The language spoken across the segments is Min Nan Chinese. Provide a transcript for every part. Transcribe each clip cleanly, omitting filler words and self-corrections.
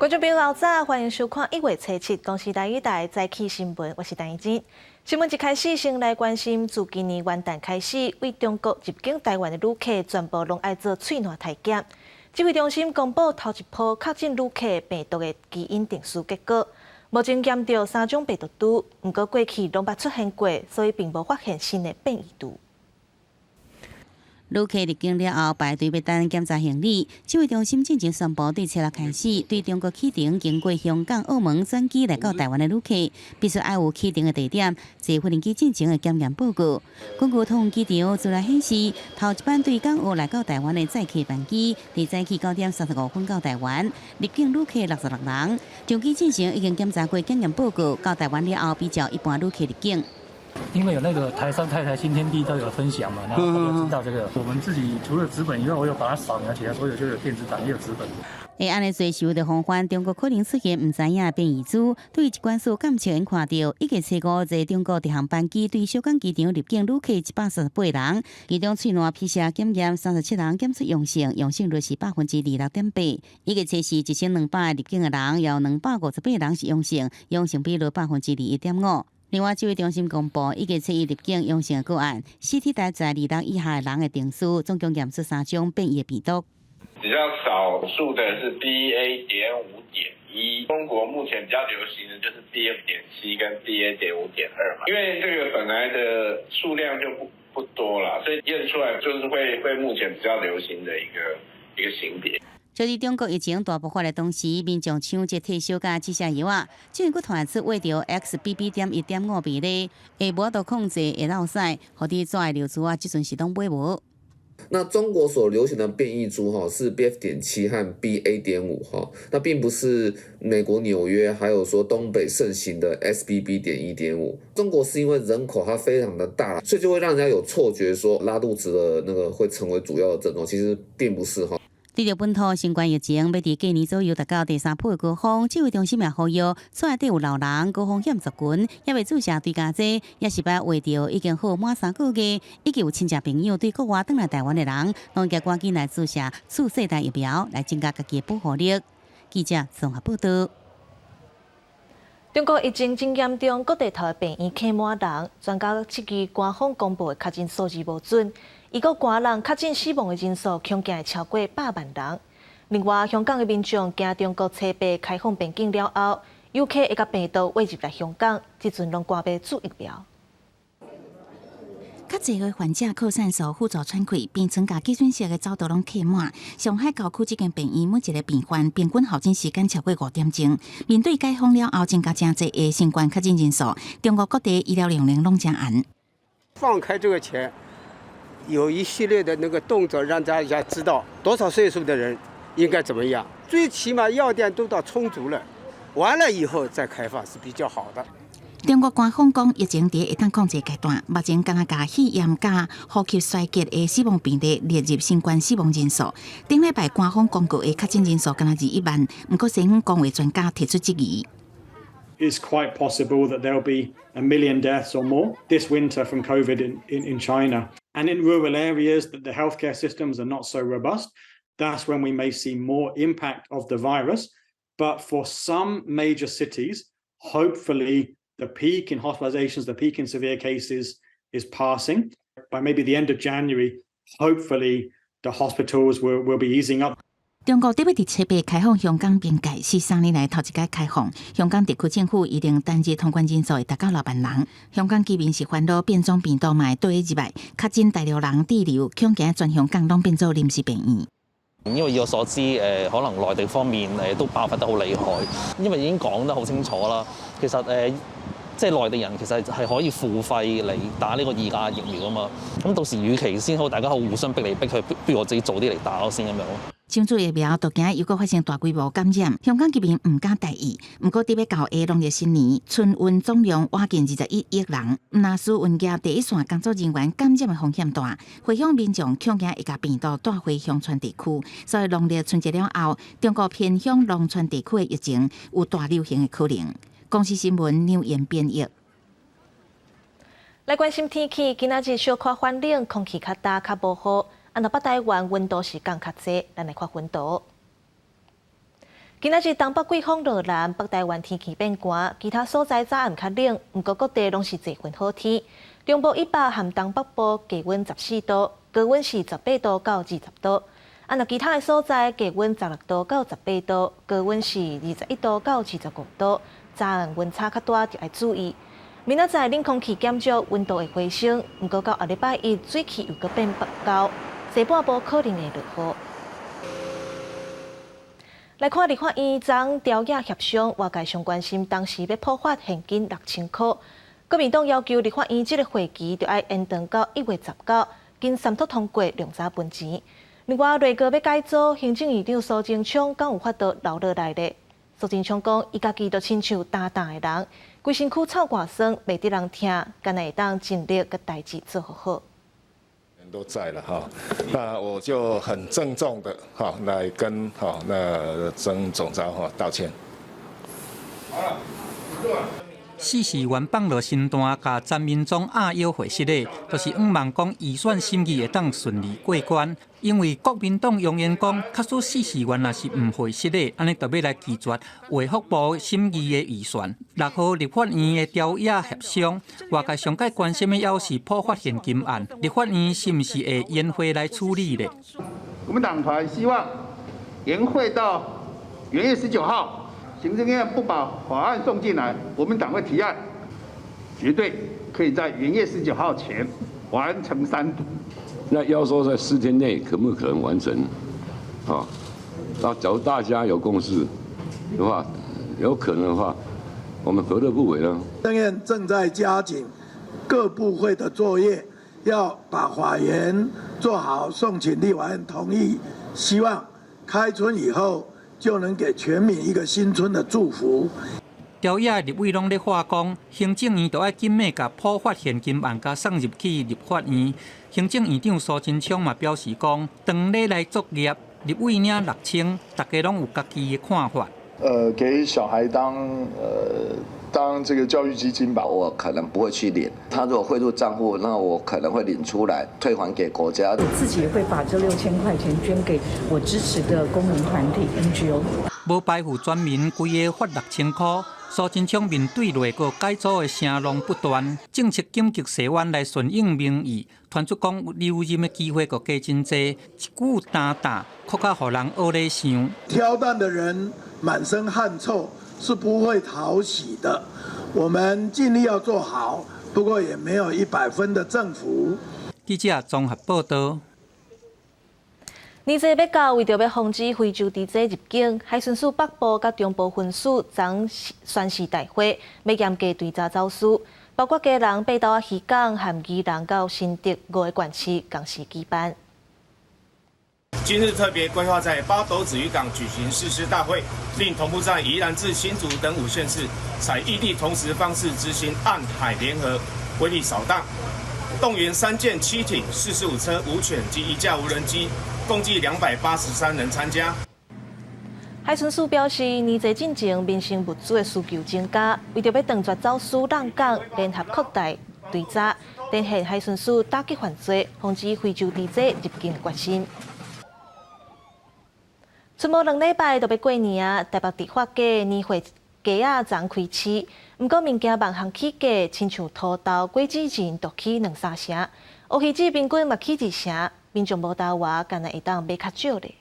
觀眾朋友早，歡迎收看1月初7公視台語台早起新聞，我是陳怡靜。新聞一開始，先來關心，自今年元旦開始，對中國入境台灣的旅客全部攏愛做喙瀾篩檢。指揮中心公布頭一波確診旅客病毒的基因定序結果，目前檢著三種病毒株，毋過過去攏捌出現過，所以並無發現新的變異株。旅客入境了後排隊欲等檢查行李，指揮中心進前宣布，對初六開始，對中國啟程經過香港、澳門轉機來到台灣的旅客，必須愛有啟程的地點坐飛機進前的檢驗報告。根據桃園機場資料顯示，頭一班對港澳來到台灣的載客班機，佇早起9點35分到台灣，入境旅客66人。上機進前已經檢查過檢驗報告，到台灣了後比照一般旅客入境。因為有那個台商太太新天地都有分享嘛，然後大家知道這個。我們自己除了紙本以外，我有把它掃描起來，所以就有電子檔，也有紙本。會按呢做是為著防範中國可能出現毋知影的變異株。對疾管署監測看著，1月初5坐中國直航班機對小港機場入境旅客138人，其中喙瀾 PCR 檢驗37人檢出陽性，陽性率是26.8%。1月初4 1200入境的人，有258人是陽性，陽性比率21.5%。另外，指揮中心公布，1月初1入境陽性的個案，CT 值在26以下的人的定序，總共驗出三種變異病毒。比較少數的是 BA.5.1，中國目前比較流行的就是 BF.7跟 BA.5.2嘛，因為這個本來的數量就不多啦，所以驗出來就是會目前比較流行的一個型別。就佇中國疫情大爆發的同時，民眾搶這退燒佮止瀉藥仔，這陣閣傳出秽著 XBB.1.5病例，會無法度控制會落屎，予佇紙的尿珠仔，這陣是攏買無。那中國所流行的變異株哈是 BF.7和 BA.5哈，那並不是美國紐約還有說東北盛行的 XBB.1.5。中國是因為人口它非常的大，所以就會讓人家有錯覺說拉肚子的那個會成為主要的症狀，其實並不是哈。對著本土新冠疫情，欲佇過年左右達到第三波的高峰，指揮中心也呼籲，厝內底有老人、高風險族群，猶未注射追加劑，抑是捌秽著已經好滿3個月，以及有親戚朋友對國外轉來台灣的人，攏應該趕緊來注射次世代疫苗，來增加家己的保護力。記者綜合報道。中國疫情真嚴重，各地頭的病院客滿人，專家質疑官方公布的確診數字無準。預估感染確診死亡的人數恐驚會超過100萬人。另外，香港的民眾驚中國初八開放邊境了後，遊客會共病毒餵入來香港，這陣攏趕欲注疫苗。較濟個患者擴散數輔助喘氣，病床佮急診室的走道攏客滿。上海郊區這間病院每一個病患平均候診時間超過5點鐘。面對解封了後增加誠濟的新冠確診人數，中國各地醫療人員攏誠絚。放開這個前，有一系列的那個動作，讓大家知道多少歲數的人應該怎麼樣。最起碼藥店都到充足了，完了以後再開放是比較好的。中國官方講，疫情佇會當控制階段，目前敢若共肺炎佮呼吸衰竭的死亡病例列入新冠死亡人數。頂禮拜官方公告的確診人數敢若21萬，毋過西方公衛專家提出質疑。 It's quite possible that there'll be a million deaths or more this winter from COVID in China. And in rural areas that the healthcare systems are not so robust, that's when we may see more impact of the virus. But for some major cities, hopefully the peak in hospitalizations, the peak in severe cases is passing. By maybe the end of January, hopefully the hospitals will be easing up. 中國特別佇初八開放香港邊界，是3年來頭一擺開放。香港特區政府預定單日通關人數會達到6萬人。香港居民是煩惱變種病毒嘛會綴入來，確診大陸人滯留，恐驚全香港攏變做臨時病院。因為以我所知，可能內地方面都爆發得好厲害，因為已經講得好清楚啦。其實即係內地人其實係可以付費嚟打呢個二價疫苗啊嘛。咁到時與其先好，大家好互相逼嚟逼去，不如我自己早啲嚟打先咁樣。搶注疫苗，都驚又閣發生大規模感染，香港居民毋敢大意。毋過，佇欲到下農曆新年，春運總量倚近21億人，毋但輸運業第一線工作人員感染的風險大，回鄉民眾恐驚會共病毒帶回鄉村地區，所以農曆春節了後，中國偏鄉農村地區的疫情有大流行的可能。公視新聞劉言編譯。來關心天氣，今仔日小可反冷，空氣較焦較無雨。啊，若北台灣溫度是降較濟，咱來看溫度。今仔日東北季風落南，北台灣天氣變寒，其他所在早暗較冷，毋過各地攏是濟份好天。中部以北和東北部低溫14度，高溫是18度到20度。啊，若其他的所在低溫16度到18度，高溫是21度到25度。早晚溫差較大，就愛注意。明仔載冷空氣減少，溫度會回升，毋過到後禮拜一水氣又閣變高，西半部可能會落雨。來看立法院昨朝野協商，外界上關心當時欲普發現金6000箍。國民黨要求立法院這个會期著愛延長到1月19，經三讀通過量早分錢。另外，內閣欲改組，行政院長蘇貞昌敢有法度留落來咧？蘇貞昌講，伊家己就親像焦焦的人，規身軀臭偌酸，袂得人疼，敢若會當盡力共代誌做予好。都在了哈，那我就很鄭重的哈來跟哈那曾總召哈道歉。四時元放落身段，共詹明忠壓腰會失禮，就是向望講預算審議會當順利過關。因為國民黨揚言講，假使四時元若是毋會失禮，按呢就欲來拒絕衛福部審議的預算。6號立法院的朝野協商，外界上蓋關心的猶是普發現金案，立法院是毋是會延會來處理咧？國民黨團希望延會到元月十九號。行政院不把法案送進來，國民黨會提案，絕對可以在元月十九號前完成三讀。那要說在4天內可不可能完成？啊，那假如大家有共識的話，有可能的話，我們何樂不為呢？行政院正在加緊各部會的作業，要把法源做好，送請立法院同意，希望開春以後，就能給全民一個新春的祝福。朝野立委攏咧話講，行政院著愛緊密共普發現金案共送入去立法院。行政院長蘇貞昌嘛表示講，當咧來作業，立委領六千，大家攏有家己的看法。給小孩當這個教育基金吧，我可能不會去領。他如果匯入賬戶，那我可能會領出來退還給國家。我自己也會把這6000塊錢捐給我支持的公民團體 NGO。無排付全民規个發6000箍，蘇貞昌面對內閣改組的聲浪不斷，政策緊急裁彎來順應民意，傳出講留任的機會閣加真濟，一句擔擔，閣較予人僫咧想。挑擔的人滿身汗臭，是不會討喜的。我們盡力要做好，不過也沒有100分的政府。記者綜合報道。年節欲到，為著欲防止非洲豬瘟入境，海巡署北部佮中部分署昨宣誓大會，欲嚴格追查走私，包括基隆八斗仔漁港和宜蘭到新竹五个縣市仝時舉辦。今日特別規劃在八斗子漁港舉行誓師大會，並同步在宜蘭至新竹等五縣市，採異地同時方式執行岸海聯合威力掃蕩，動員三艦七艇、45車五犬及一架無人機，共計283人參加。海巡署表示，年節進前民生物資的需求增加，為著欲斷絕走私漏港，聯合擴大追查，展現海巡署打擊犯罪、防止非洲豬瘟入境的決心。賰無2禮拜就欲過年啊！台北迪化街年貨街仔昨開市，毋過物件網行起價，親像土豆、果子仁都起兩三成，烏魚子平均嘛起一成，民眾無沓活，敢若會當買較少咧。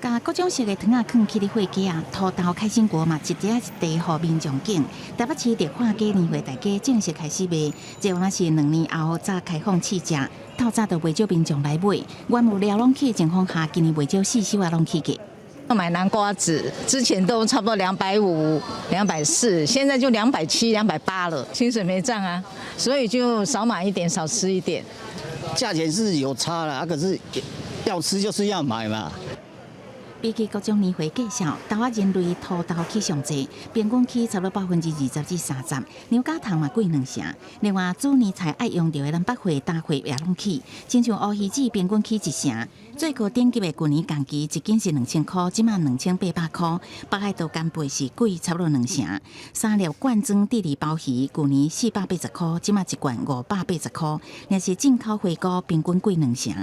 共各種色的糖仔囥起咧貨架仔，土豆、開心果嘛一袋一袋予民眾揀。台北市迪化街年貨大街正式開始賣，這原來是2年後才開放試食，透早就袂少民眾來買。原物料攏起的情況下，今年袂少四手仔攏起價。買南瓜子之前都差不多250、240，現在就270、280了。薪水沒漲啊，所以就少買一點，少吃一點。價錢是有差啦，可是要吃就是要買嘛。比起各種年貨價數，豆仔仁類土豆起上濟，平均起差不多20%至30%，牛軋糖嘛貴兩成。另外，煮年菜愛用著的南北貨、大貨也攏起，親像烏魚子平均起一成。最高等級的舊年仝期一斤是2000箍，這馬2800箍。北海道干貝是貴差不多兩成。三粒罐裝智利鮑魚，舊年480箍，這馬一罐580箍。若是進口花菇，平均貴兩成。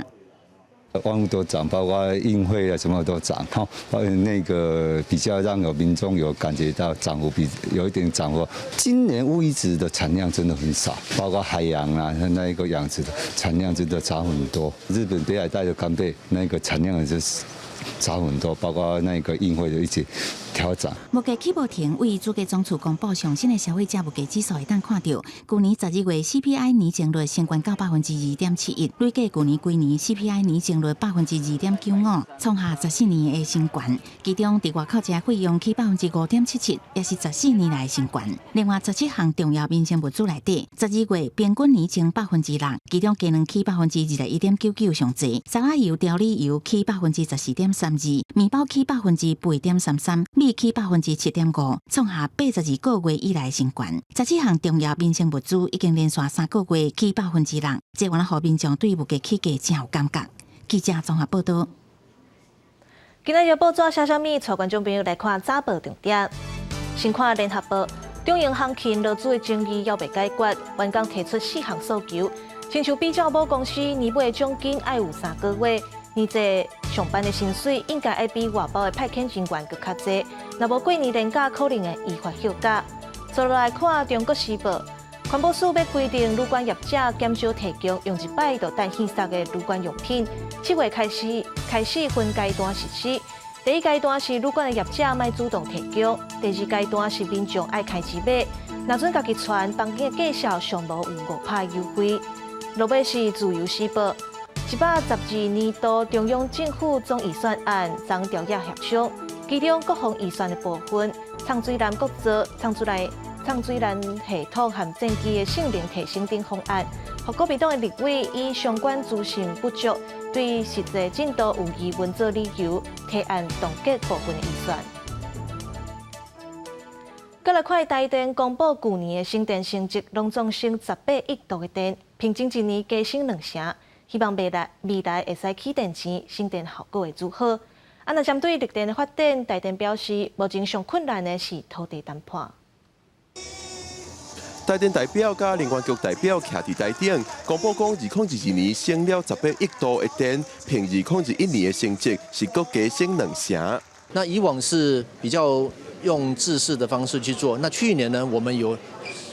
萬物都漲，包括運費啊，什麼都漲，哈，包括那個比較讓有民眾有感覺到漲幅比有一點漲幅。今年烏魚子的產量真的很少，包括海洋啊，那一個養殖的產量真的差很多。日本北海道的干貝那個產量就是差很多，包括那個運費的一起調漲。物價起無停，位主計總處公布上新的消費者物價指數會當看著，舊年12月 CPI 年增率升懸到2.71%，累計舊年規年 CPI 年增率2.95%，創下14年的新懸。其中，佇外口食費用起5.77%，也是14年來新懸。另外，17項重要民生物資內底，12月平均年增6%，其中雞卵起21.99%上濟，沙拉油、調理油起14.32%，麵包起8.33%，米起7.5%，創下82個月以來新懸。17項重要民生物資已經連續3個月起6%，這原來予民眾對物價起價誠有感覺。記者綜合報道。今仔日報紙寫啥物？帶觀眾朋友來看早報重點。先看聯合報，中營航勤勞資的爭議猶未解決，員工提出四項訴求，親像比照母公司年尾獎金愛有3個月，年底上班的薪水應該愛比外包的派遣人員閣較濟，若無過年連假可能會依法休假。接落來看《中國時報》，環保署欲規定旅館業者減少提供用一擺就當棄殺的旅館用品，7月開始分階段實施。第一階段是旅館的業者莫主動提供，第二階段是民眾愛開錢買。若準家己傳房間的價數上無有5%優惠。落尾是自由時報，112年度中央政府總預算案昨朝夜協商，其中國防預算的部分，藏水艦國造、藏水艦系統和戰機的性能提升等方案，予國民黨的立委以相關資訊不足，對實際進度有疑問做理由，提案凍結部分預算。閣來看台電公布舊年的省電成績，攏總省18億度的電，平均一年加省2成，希望未來會使起電錢，省電效果會愈好。啊，若針對綠電的發展，台電表示，目前上困難的是土地談判。台電代表佮能源局代表徛佇台頂，公布講，2022年省了18億度的電，平2021年的成績是閣加省2成。那以往是比較用制式的方式去做，那去年呢，我們有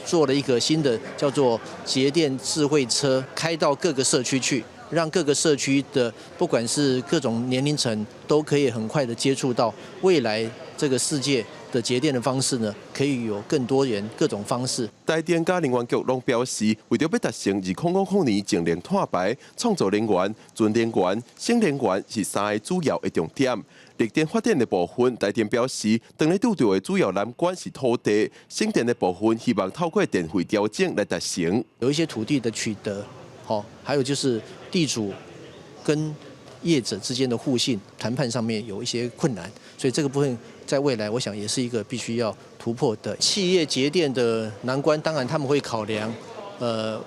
做了一個新的叫做節電智慧車，開到各個社區去，讓各個社區的不管是各種年齡層都可以很快的接觸到未來這個世界的節電的方式呢，可以有更多元各種方式。台電佮能源局攏表示，為著欲達成2000年淨零碳排，創造能源、存能源、省能源是三个主要的重點。綠電發電的部分，台電表示，當咧拄著的主要難關是土地；省電的部分，希望透過電費調整來達成。有一些土地的取得，好，還有就是地主跟業者之間的互信談判上面有一些困難，所以這個部分在未來，我想也是一個必須要突破的。企業節電的難關，當然他們會考量，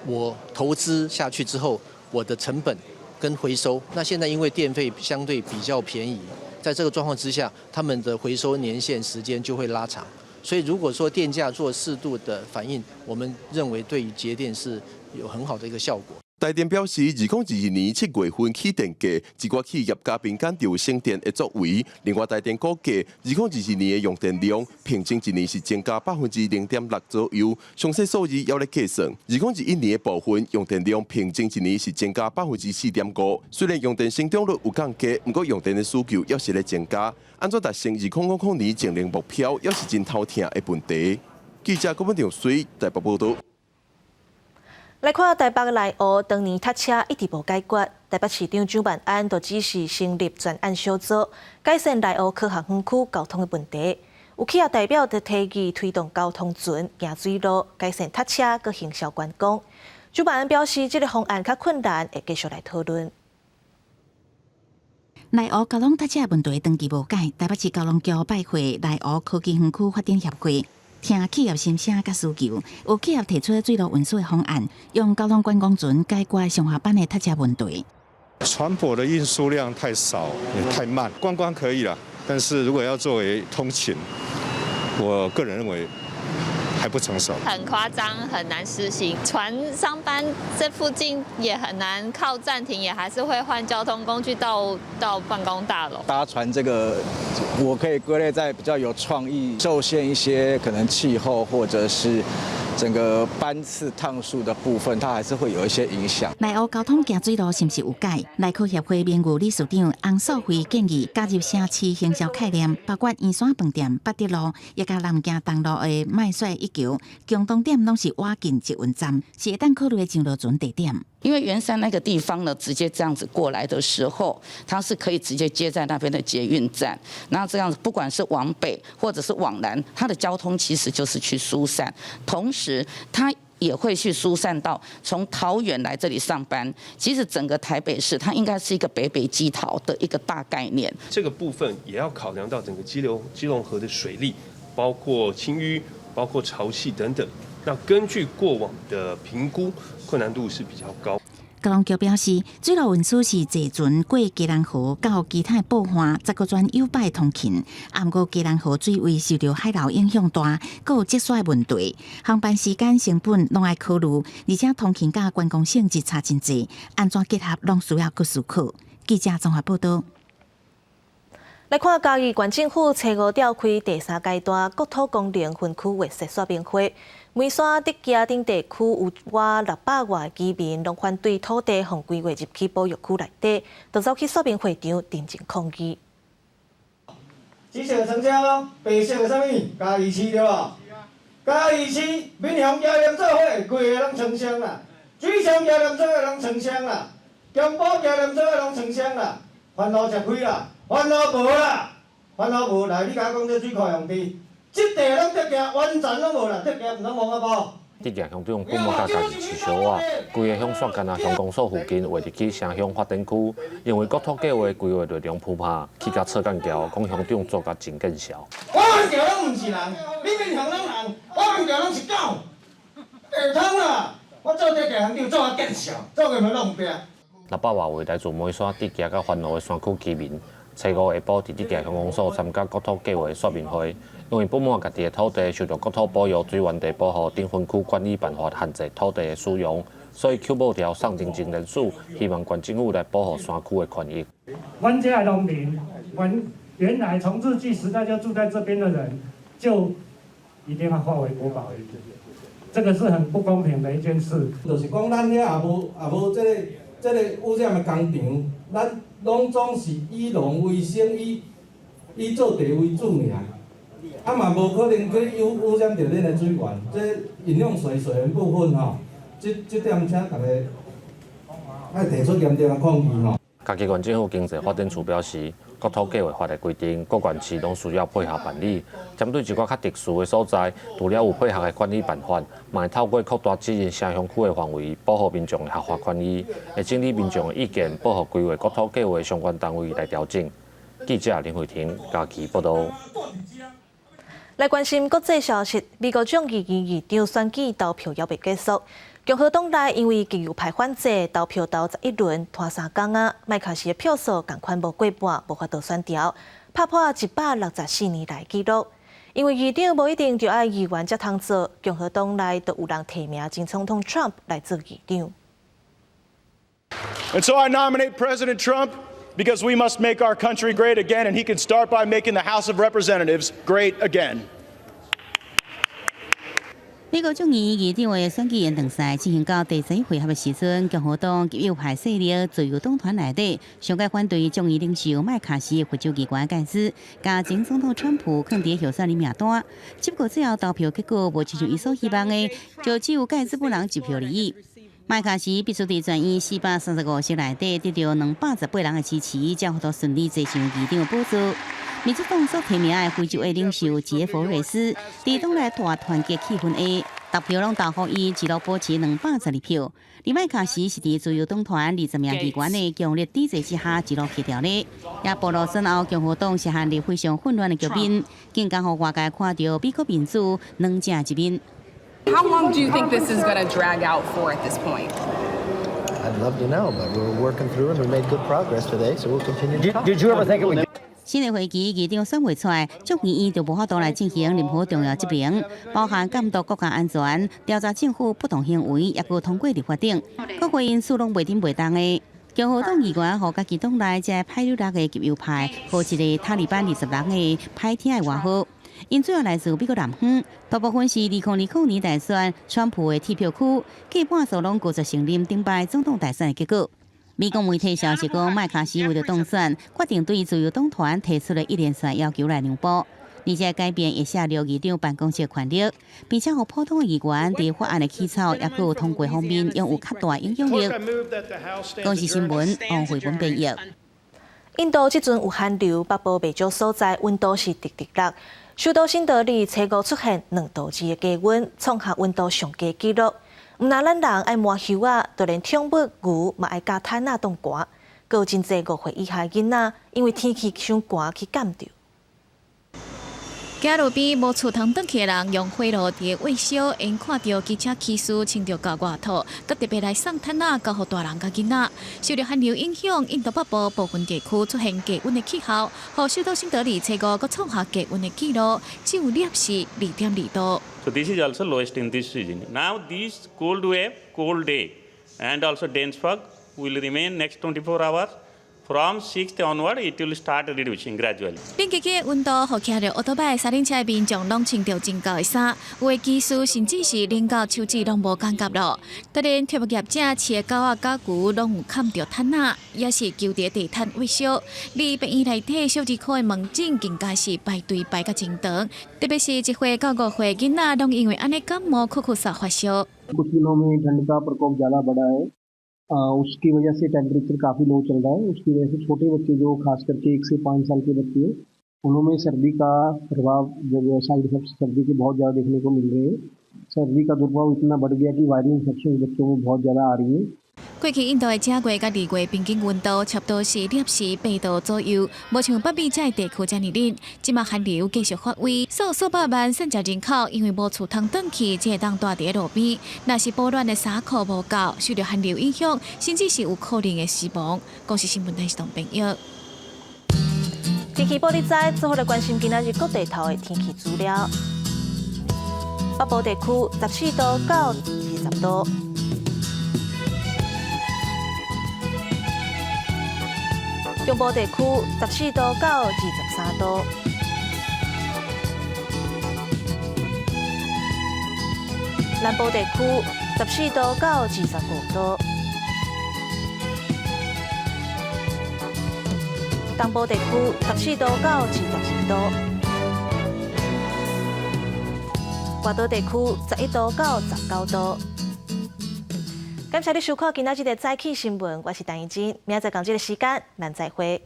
我投資下去之後，我的成本跟回收。那現在因為電費相對比較便宜，在這個狀況之下，他們的回收年限時間就會拉長。所以如果說電價做適度的反應，我們認為對於節電是有很好的一個效果。台電表示，2022年7月份起電價，一寡企業佮民間就省電的作為。另外，台電估計，2022年的用電量平均一年是增加0.6%左右，詳細數字猶咧計算。2021年的部分用電量平均一年是增加4.5%。雖然用電成長率有降低，毋過用電的需求猶是咧增加。按怎達成2000年淨零目標，猶是真頭疼的問題。記者郭文長水台北報道。來看台北內湖長年塞車一直無解決，台北市長蔣萬安就指示成立專案小組，改善內湖科學園區交通的問題。有企業代表就提議推動交通船行水路，改善塞車，閣行銷觀光。蔣萬安表示，這个方案較困難，會繼續來討論。內湖交通塞車問題長期無解，台北市交通局拜會內湖科技園區發展協會。聽企業心聲佮需求，有企業提出水路運輸的方案，用交通觀光船解決上下班的塞車問題。船舶的運輸量太少，也太慢。觀光可以啦，但是如果要作為通勤，我個人認為還還不成熟。很誇張，很難實行。船上班這附近也很難靠站停，也還是會換交通工具到辦公大樓。搭船這個，我可以歸類在比較有創意，受限一些可能氣候或者是整個班次趟數的部分，它還是會有一些影響。內湖交通行水路是毋是有解？內科協會名譽理事長洪素慧建議加入城市行銷概念，包括圓山飯店、八德路，以及南京東路的麥帥一橋，共同點攏是倚近捷運站，是會當考慮的上落船地點。因為圓山那個地方呢，直接這樣子過來的時候，它是可以直接接在那邊的捷運站，那這樣子不管是往北或者是往南，它的交通其實就是去疏散，同時它也會去疏散到從桃園來這裡上班。其實整個台北市，它應該是一個北北基桃的一個大概念。這個部分也要考量到整個基隆河的水利，包括清淤、包括潮汐等等。那根據過往的評估，困難度是比較高。交通局表示，水路運輸是坐船過基隆河到其他埔岸，才閣轉右擺通勤。啊，毋過基隆河水位受著海流影響大，閣有積雪問題，航班時間成本攏愛考慮，而且通勤佮觀光性質差真濟，按怎結合攏需要閣思考。記者綜合報道。來看嘉義縣政府初五召開第三階段國土功能分區劃設說明會，梅山竹崎等地區有倚600外居民攏反對土地予規劃入去保育區內底，就走去說明會場陳情抗議。紫色成交，白色的啥物？嘉義市對無？嘉義市民雄嘉南做伙，規个攏城鄉啦；水上嘉南做伙攏城鄉啦；中埔嘉南做伙攏城鄉啦，番路食虧啦。番路無啦，番路無來，你共我講這水庫用地，這地攏竹崎，完全攏無啦，竹崎毋通摸啊無。竹崎鄉長本無佮嘉義市相倚，規个鄉煞干焦鄉公所附近劃入去城鄉發展區，因為國土計畫規劃內容浮拍，去共吵干譙，講鄉長做甲真見笑。我阮橋攏毋是人，你民雄攏人，我阮橋攏是狗，會通啦！我做竹崎鄉長做甲見笑，做個欲弄拚。 600外位來自梅山、竹崎佮番路的山區居民，初五下晡佇竹崎鄉公所參加國土計畫說明會，因為本滿家己的土地受著國土保育、水源地保護等分區管理辦法限制土地的使用，所以抾布條送陳情連署，希望縣政府來保護山區的權益。阮這農民，阮原來從日據時代就住在這邊的人，就一定要劃為國寶，這個是很不公平的一件事。就是講，咱遐也無這個污染的工廠，咱攏總是以農為生，以做地為主爾，啊嘛無可能去污染著恁的水源，這飲用水水源部分吼，這點請大家愛提出嚴重的抗議吼。嘉義縣政府經濟發展處表示，國土計畫法的規定，各縣市攏需要配合辦理。針對一寡較特殊的所在，除了有配合的管理辦法，嘛會透過擴大責任城鄉區的範圍，保護民眾的合法權益，會整理民眾的意見，報予規劃國土計畫相關單位來調整。記者林慧婷嘉義報導。來關心國際消息，美國眾議院議長選舉投票猶未結束，共和黨內因為極右派反制，投票投11輪拖3工啊，麥卡錫的票數仝款無過半，無法度選著，拍破164年來紀錄。因為議長無一定就愛議員才通做，共和黨內都有人提名前總統 Trump 來做議長。 And so I nominate President Trump because we must make our country great again, and he can start by making the House of Representatives great again. 美國眾議院議長的選舉延長賽進行到第11回合的時陣，共和黨極右派勢力自由黨團內底，上蓋反對眾議領袖麥卡錫佛州議員蓋茲，共前總統川普囥佇候選人名單。只不過最後投票結果無親像伊所希望的，就只有蓋茲本人一票而已。麥卡錫必須佇全院435席內底得著218人的支持，才予順利坐上議長寶座。民主黨所提名的非洲裔領袖傑弗瑞斯，佇黨內大團結氣氛下，投票攏投予伊，一路保持212票。而麥卡錫是佇自由黨團20名議員的強力抵制之下，一路去掉咧，也暴露選後共和黨是陷入非常混亂的局面，更加予外界看著美國民主軟正一面。 How long do you think this is going to drag out for at this point? I'd love to know, but we're working through and we made good progress today, so we'll continue to talk. Did you ever think it would? 新的會期議長選袂出來，眾議院就無法度來進行任何重要職能，包含監督國家安全、調查政府不當行為，抑閣通過立法等，國會因素攏袂頂袂動的。共和黨議員予家己黨內這派魯拉的極右派，予一個塔利班20人的歹聽的外號。𪜶主要來自美國南方，大部分是2020年大選川普的鐵票區，過半數攏拒絕承認頂擺總統大選的結果。美國媒體消息講，麥卡錫為著當選，決定對自由黨團提出了一連串要求來讓步，而且改變會削弱議長辦公室權力，並且予普通的議員佇法案的起草抑閣通過方面擁有較大影響力。公視新聞王慧文編譯。印度這陣有寒流，北部袂少所在溫度是直直落。首都新德里初五出現2度2的低溫，創下溫度上低紀錄。毋但咱人愛縵袖仔，就連寵物牛嘛愛加毯仔擋寒。閣有真濟5歲以下囡仔，因為天氣傷寒去感著。行路邊無厝通轉去的人，用火爐佇咧煨燒，𪜶看著機車騎士穿著厚外套，閣特別來送毯仔，交予大人佮囡仔。受著寒流影響，印度北部部分地區出現低溫的氣候，予首都新德里初五閣創下低溫的紀錄，只有攝氏2.2度。 So this is also lowest in this season. Now this cold wave, cold day, and also dense fog will remain next 24 hours. From 6th onward, it will start reducing gradually. 冷吱吱的溫度，予騎著歐多擺三輪車的民眾攏穿著真厚的衫，有的騎士甚至是冷到手指攏無感覺咯。就連寵物業者飼的狗仔、狗牛攏有崁著毯仔，也是求佇地毯煨燒。佇病院內底小兒科的門診更加是排隊排甲真長，特別是1歲到5歲囡仔，攏因為按呢感冒、咳咳嗽發燒。 कुछ दिनों में ठंड का प्रकोप ज़्यादा बढ़ा है, उसकी वजह से टेम्परेचर काफ़ी लो चल रहा है। उसकी वजह से छोटे बच्चे, जो खास करके 1 से 5 साल के बच्चे हैं, उन्होंने सर्दी का प्रभाव, जब साइड इफेक्ट सर्दी के बहुत ज़्यादा देखने को मिल रहे हैं। सर्दी का दुष्प्रभाव इतना बढ़ गया कि वायरल इन्फेक्शन बच्चों में बहुत ज़्यादा आ रही है। 過去印度的正月佮二月平均溫度差不多是攝氏8度左右，無像北美這个地區遮爾冷。這馬寒流繼續發威，數數百萬散食人口因為無厝通轉去，才會當蹛佇路邊。若是保暖的衫褲無夠，受著寒流影響，甚至是有可能會死亡。公視新聞電視台編譯。天氣報你知，最後來關心今仔日各地頭的天氣資料。北部地區14度到20度。中部地區14度到23度，南部地區14度到25度，東部地區14度到22度，外島地區11度到19度。感謝你收看今仔日的早起新聞，我是陳怡靜，明仔載仝這个時間，咱再會。